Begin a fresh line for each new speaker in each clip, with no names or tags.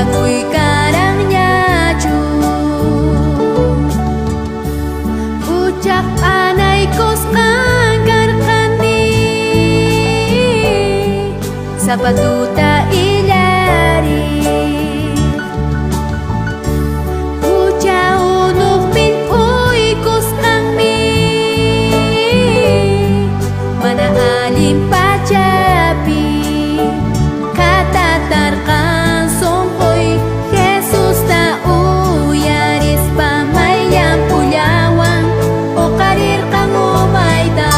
Munakuy karanñachu. Huchaq p'anaykusqan karqani. Sapa tuta illari. Hucha unuq millp'uykusqanmi. Mana allin pachapi katatarqan sunquy Jesusta uyarispa may llamp'ullawan uqarirqan umayta.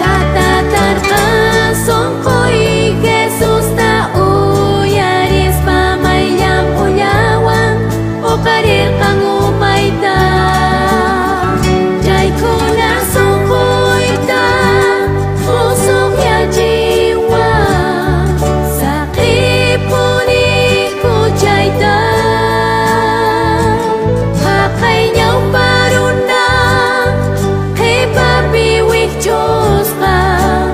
Katatarqan sunquy Jesusta uyarispa may llamp'ullawan uqarirqan umayta. Chaykuna sunquyta musuqyachiwan saqipuni huchayta. Haqay ñawpa runa qhipapi wikch'usqa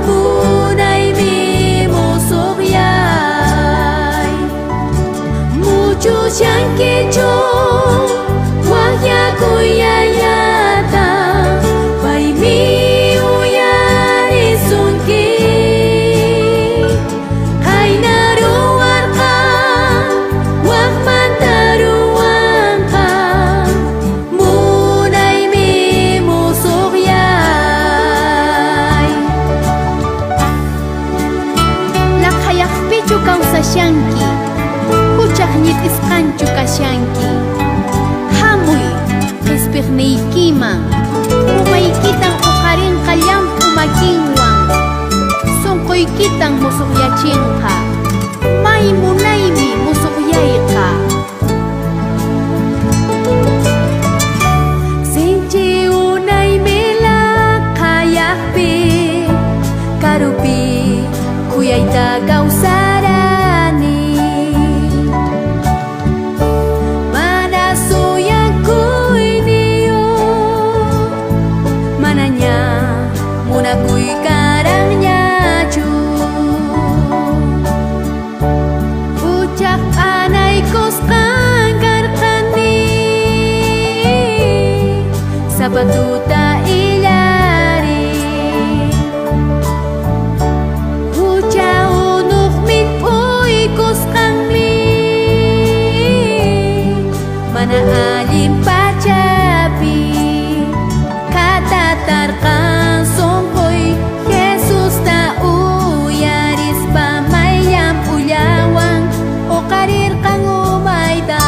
munaymi musuqyay. Muchushankichu waqyakuy yayata paymi uyarisunki. Qayna ruwarqan waqmanta ruwanqa munaymi musuqyay. Laqhayaqpichu kawsashanki, huchaq ñit'isqanchu kashanki. Hamuy qhispiqniykiman, umaykitan uqarinqa llamp'u makinwan, sunquykitan musuqyachinqa. May munaymi musuqyayqa. Sinchi unaymi laqhayaqpi karupi khuyayta kawsarani. Mana suyakuyniyuq, manaña munakuy karanñachu. Huchaq p'anaykusqan karqani. Sapa tuta illari. Hucha unuq millp'uykusqanmi. Mana allin pachapi katatarqan sunquy Jesusta uyarispa may llamp'ullawan uqarirqan umayta.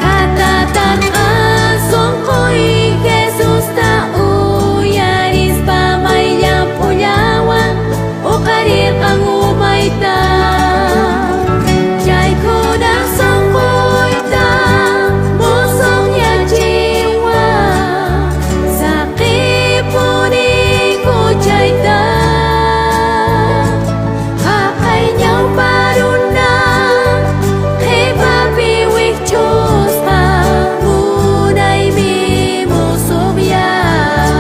Katatarqan sunquy Jesusta uyarispa may llamp'ullawan uqarirqan umayta. Chaykuna sunquyta musuqyachiwan saqipuni huchayta. Haqay ñawpa runa qhipapi wikch'usqa munaymi musuqyay.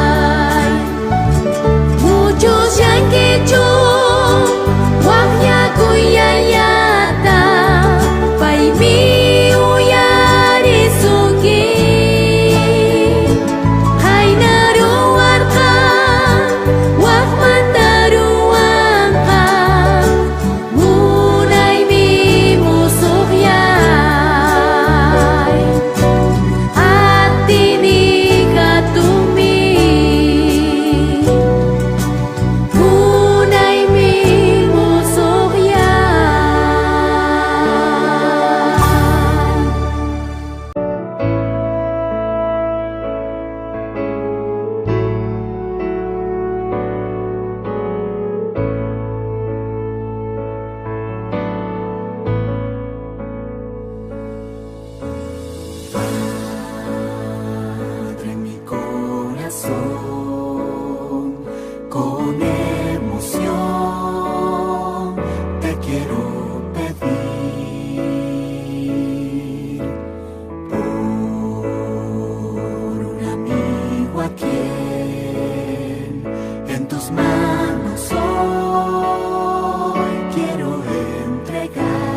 Muchushankichu waqyakuy yayata paymi uyarisunki. Qayna ruwarqan waqmanta ruwanqa munaymi musuqyay. Atini hatunmi munaymi musuqyay.
Padre, en mi corazón, con emoción te quiero pedir por un amigo a quien en tus manos hoy quiero entregar.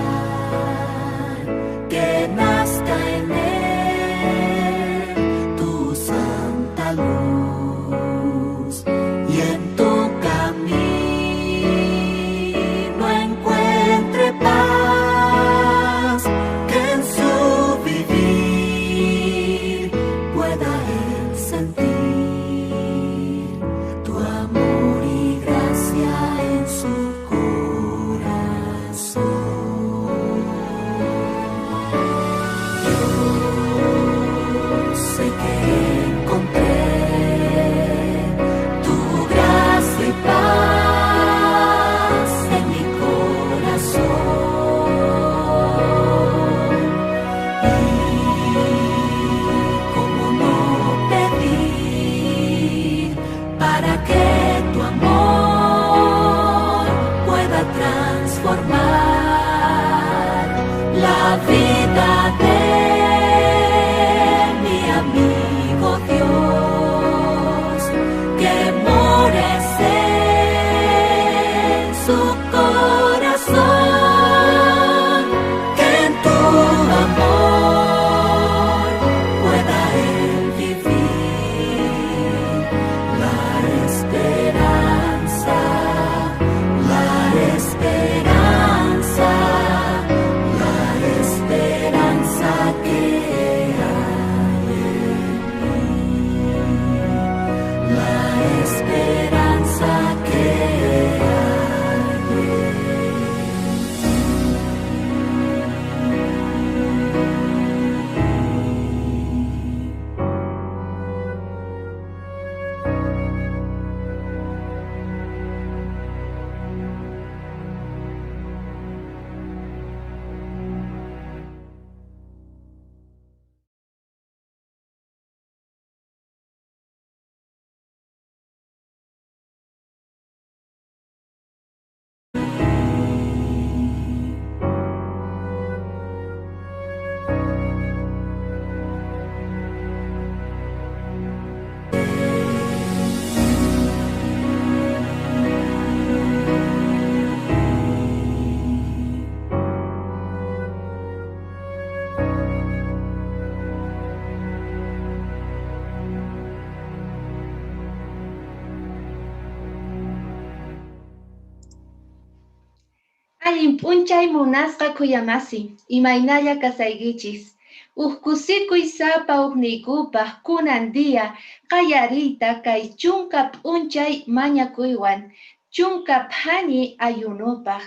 Allin p'unchay munasqa khuyamasi, imaynalla kasaykichis. Uj kusikuy sapa ujniykupaj kunan día qallariyta kay chunka p'unchay mañakuywan, chunka phani ayunupaj.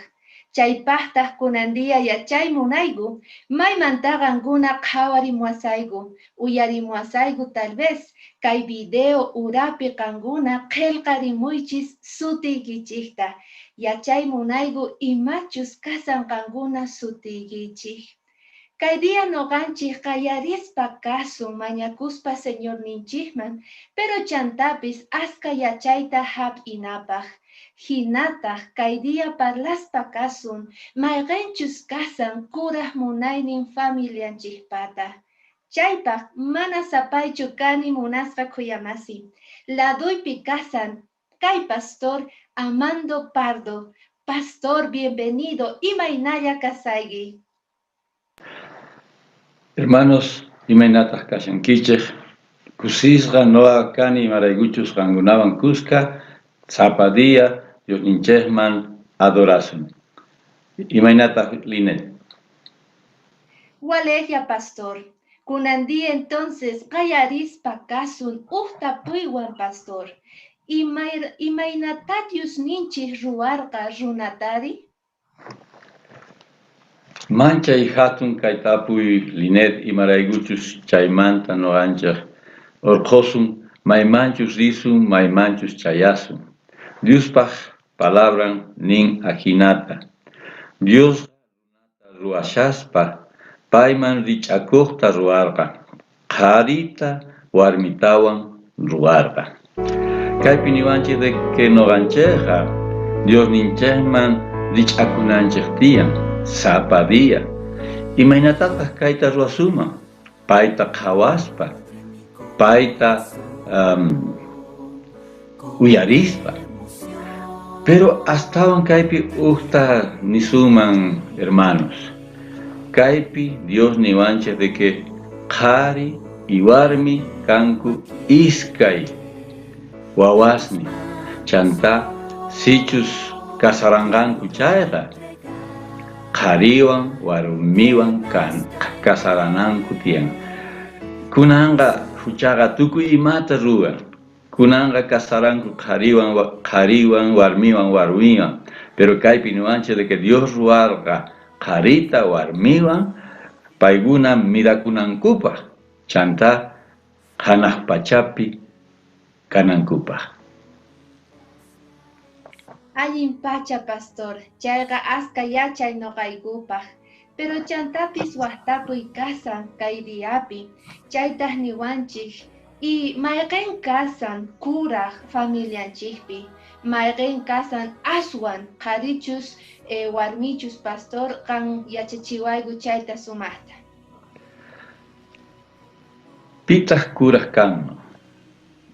Chaypajtaj kunan día yachay munayku, maymanta qankuna qhawarimuwasayku, uyarimuwasayku tal vez kay video urapi qankuna qhelqarimuychis sutiykichikta. Yachay munayku imachus kasan qankuna sutiykichik. Kay día noqanchik qallarispa kasun mañakuspa Señorninchikman, pero chantapis aska yachayta hap'inapaj. Hinataq kay día parlaspa kasun mayqinchus kasan kuraj munaynin familianchikpata. Chaypaq mana sapaychu kani munasqa khuyamasi. Laduypi kasan kay pastor Amando Pardo. Pastor, bienvenido. Imaynalla kasayki.
Hermanos, imaynataq kashankichej, kusisqa noqa kani imaraykuchus qankunawan kuska sapa día Diosninchejman adorasun. Imaynataq, Linet?
Waleja, pastor. Kunan día entonces qallarispa kasun uj tapuywan, pastor. Imaynatá Diosninchik ruwarqa runatari?
Manchay hatun kay tapuy, Linet, imaraykuchus chaymanta noqanchej urqhusun maymanchus risun, maymanchus chayasun. Diospaj palabran nin ajinata. Dios runata ruwashaspa payman rich'akojta ruwarqa, qharita warmitawan ruwarqa. Kaypi niwanchej de que noqanchejqa Diosninchejman rich'akunanchej tiyan sapa día. Imaynatataq kayta ruwasuman? Payta qhawaspa, payta uyarispa. Pero astawan kaypi ujta nisuman, hermanos. Kaypi Dios niwanchej de que qhari y warmi kanku iskay wawasni, chantá sichus kasaranqanku chayqa qhariwan warmiwan kasarananku tiyan. Kunanqa huchaqa tukuy imata ruwan. Kunanqa kasaranku qhariwan qhariwan, warmiwan warmiwan. Pero kaypi niwanchej de que Dios ruwarqa qharita warmiwan paykuna mirakunankupaj, chantá hanaq pachapi kanankupaj.
Allin pacha, pastor. Chayqa aska yachay noqaykupaj. Pero chantapis waj tapuy kasan kay diapi. Chaytaj niwanchik y mayqin kasan kuraj familianchikpi. Mayqin kasan aswan qharichus warmichus, pastor, qan yachachiwayku chayta sumaqta.
Pitaq kuraj kanman?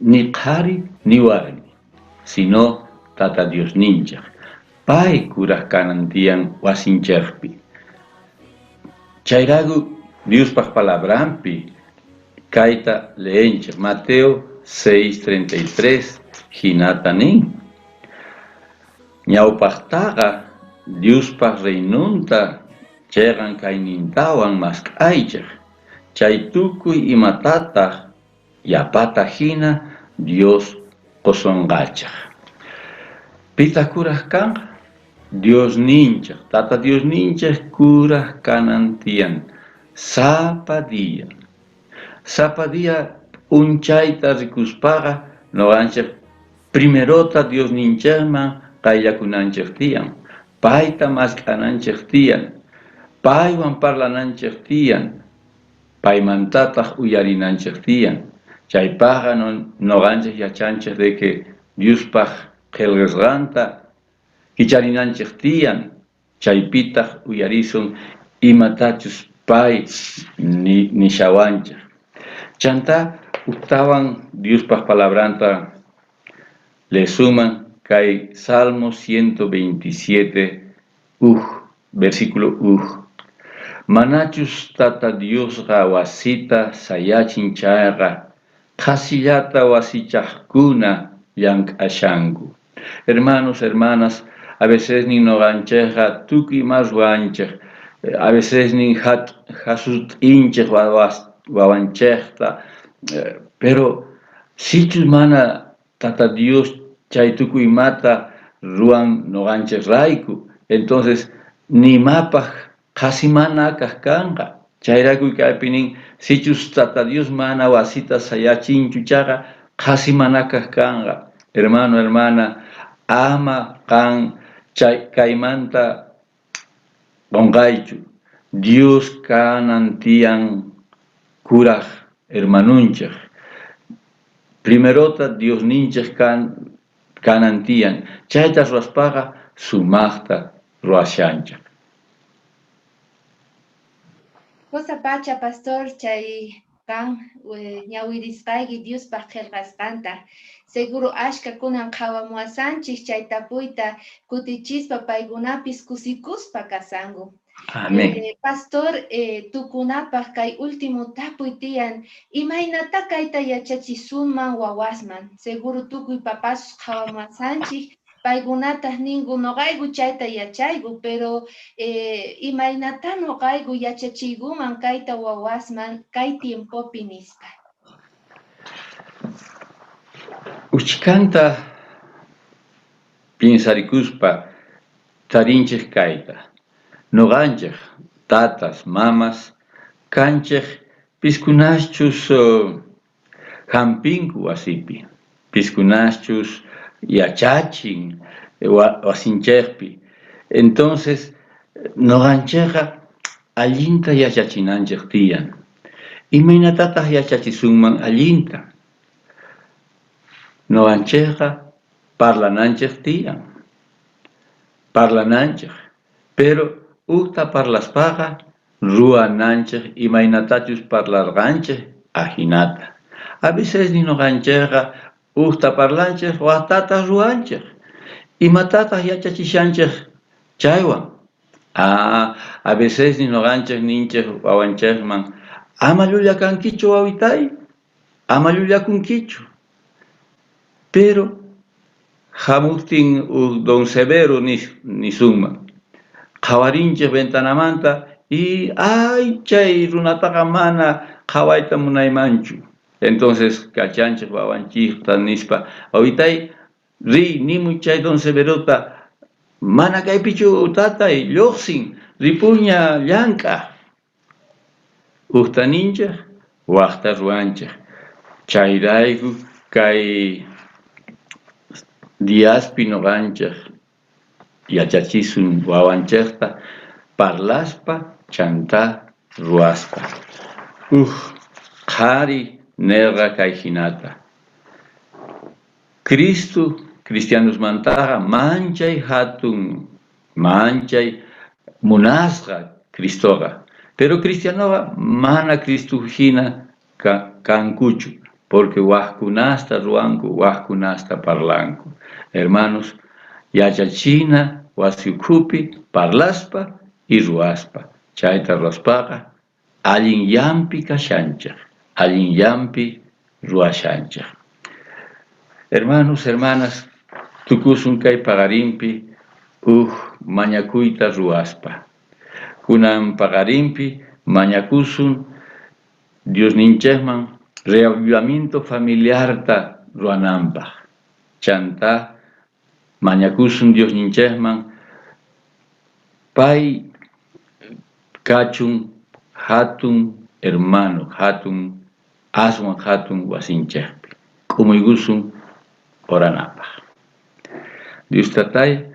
Ni qhari ni warmi, sino Tata Diosninchej. Pay kuraj kanan tiyan wasinchejpi. Chayrayku Diospaj palabranpi kayta leenchej Mateo 6:33 jinata nin. Ñawpajtaqa Diospaj reinonta cheqan kaynintawan mask'aychej. Chay tukuy imatataq yapata hina Dios qusonqachej. Pitaq kuraj kanqa? Diosninchej, Tata Diosninchej kuraj kanan tiyan sapa día. Sapa día p'unchayta rikuspaqa noqanchej primerota Diosninchejman qayllakunanchej tiyan, payta mask'ananchej tiyan, paywan parlananchej tiyan, paymantataq uyarinanchej tiyan. Chaypaqqa noqanchej yachanchej de que Diospaj qhelqasqanta kicharinanchej tiyan, chaypitaq uyarisun imatachus pay nishawanchej. Chantá ujtawan Diospaj palabranta lesuman kay Salmo 127 uj versículo uj. Manachus Tata Diosqa wasita sayachin chayqa qhasillata wasichajkuna llank'ashanku. Hermanos, hermanas, A veces nin noqanchejqa tukuy ima ruwanchej. A veces nin jasut'inchej wawanchejta. Pero sichus mana Tata Dios chay tukuy imata ruwan noqanchejrayku, entonces nimapaj qhasi mana kaj kanqa. Chayrayku kaypi nin, sichus Tata Dios mana wasita sayachinchu chayqa, qhasi mana kaj kanqa. Hermano, hermana, ama qan chay kaymanta qonqaychu. Dios kanan tiyan kuraj hermanunchej. Primerota Diosninchej kanan tiyan. Chayta ruwaspaqa sumajta ruwashanchej.
Cosa pacha, pastor, chay qan ñawirisqayki Diospaj qhelqasqanta. Seguro ashka kunan qhawamuwasanchej chay tapuyta kutichispa paykunapis kusikuspa kasanku.
Amén.
Pastor, tukunapaj kay último tapuy tiyan, imaynata kayta yachachisunman wawasman? Seguro tukuy papasus qhawamuwasanchej, paykunataj ninku noqayku chayta yachayku, pero imaynata noqayku yachachiykuman kayta wawasman kay tiempopi nispa.
Uchkanta piensarikuspa tarinchej kayta. Noqanchej, tatas, mamas, kanchej piskunaschus jampinku wasipi, piskunaschus yachachin wasinchejpi. Entonces, noqanchejqa allinta yachachinanchej tiyan. Imaynatataq yachachisunman allinta? Noqanchejqa parlananchej tiyan. Parlananchej. Pero ujta parlaspaqa ruwananchej imaynatachus parlarqanchej ajinata. A veces ni noqanchejqa ujta parlanchej wajtataj ruwanchej. Imatataq yachachishanchej chaywan? A veces ni noqanchej ninchej wawanchejman ama llullakankichu wawitay, ama llullakunkichu. Pero jamujtin uj don Severo nisunman. Qhawarinchej ventanamanta y ay chay runataqa mana qhawayta munaymanchu. Entonces kachanchej wawanchejta nispa, wawitay riy nimuy chay don Severota, mana kaypichu tatay lluqsin, ripuña llank'aj. Ujta ninchej, wajta ruwanchej. Chayrayku kay diaspi noqanchej yachachisun wawanchejta parlaspa chantá ruwaspa. Uj qhari nerqa kay jinata. Cristo cristianosmantaqa manchay hatun, manchay munasqa Cristoqa. Pero cristianoqa mana Cristo hina kankuchu, porque wajkunasta ruwanku, wajkunasta parlanku. Hermanos, yachachina wasi ukhupi parlaspa y ruwaspa. Chayta ruwaspaqa allin llampi kashanchej, allin llampi ruwashanchej. Hermanos, hermanas, tukusun kay paqarinpi uj mañakuyta ruwaspa. Kunan paqarinpi mañakusun Diosninchejman reavivamiento familiarta ruwananpaj. Chantá mañakusun Diosninchejman pay kachun hatun hermano, hatun aswan hatun wasinchejpi. K'umuykusun oranapaj. Dios tatay,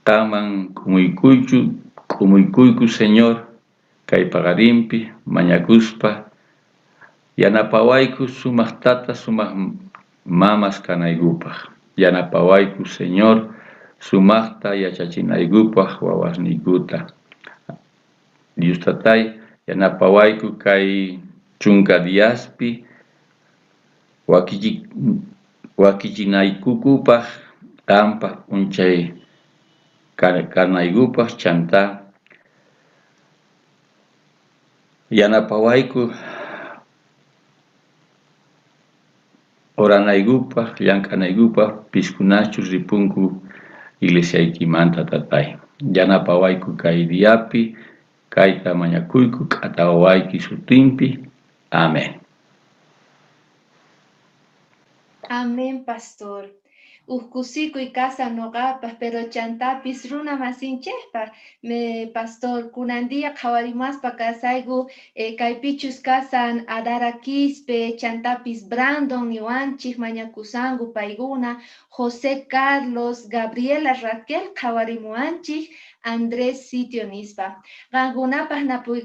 qanman k'umuykuychu, k'umuykuyku Señor, kay paqarinpi mañakuspa yanapawayku sumaq tata, sumaq mamas kanaykupaj. Yanapawayku Señor, sumaqta yachachinaykupaj wawasniykuta. Dios tatay, yanapawayku kay chunka diaspi wakichinaykukupaj qanpaj p'unchay kanaykupaj chantá yanapawayku oranaykupaj, llank'anaykupaj, piskunachus ripunku Iglesiaykimanta, Tatay. Yanapawayku kay diapi, kayta mañakuyku k'ata wawayki sutinpi. Amén.
Amén, pastor. Uj kusikuy kashan noqapaj, pero chantapis runa masinchejpaj. Me, pastor, kunan día qhawarimaspa kasayku kaypichus kasan Adara Quispe, chantapis Brandon niwanchij mañakusanku paykuna, José Carlos, Gabriela Raquel qhawarimuwanchij, Andrés sitio nispa. Qankunapaj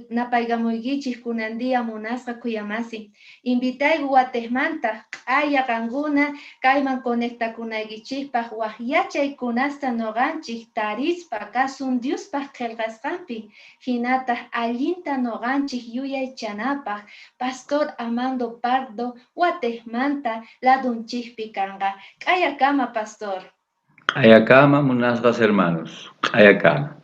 napaykamuykichij kunan día munasqa khuyamasi. Invitayku watejmanta q'aya qankuna kayman conectakunaykichijpaj waj yachaykunasta noqanchij tarispa kasun Diospaj qhelqasqanpi, jinataj allinta noqanchij yuyaychanapaj Pastor Amando Pardo watejmanta ladunchijpi kanqa. Q'ayakama, pastor.
Q'ayakama, munasqas hermanos. Q'ayakama.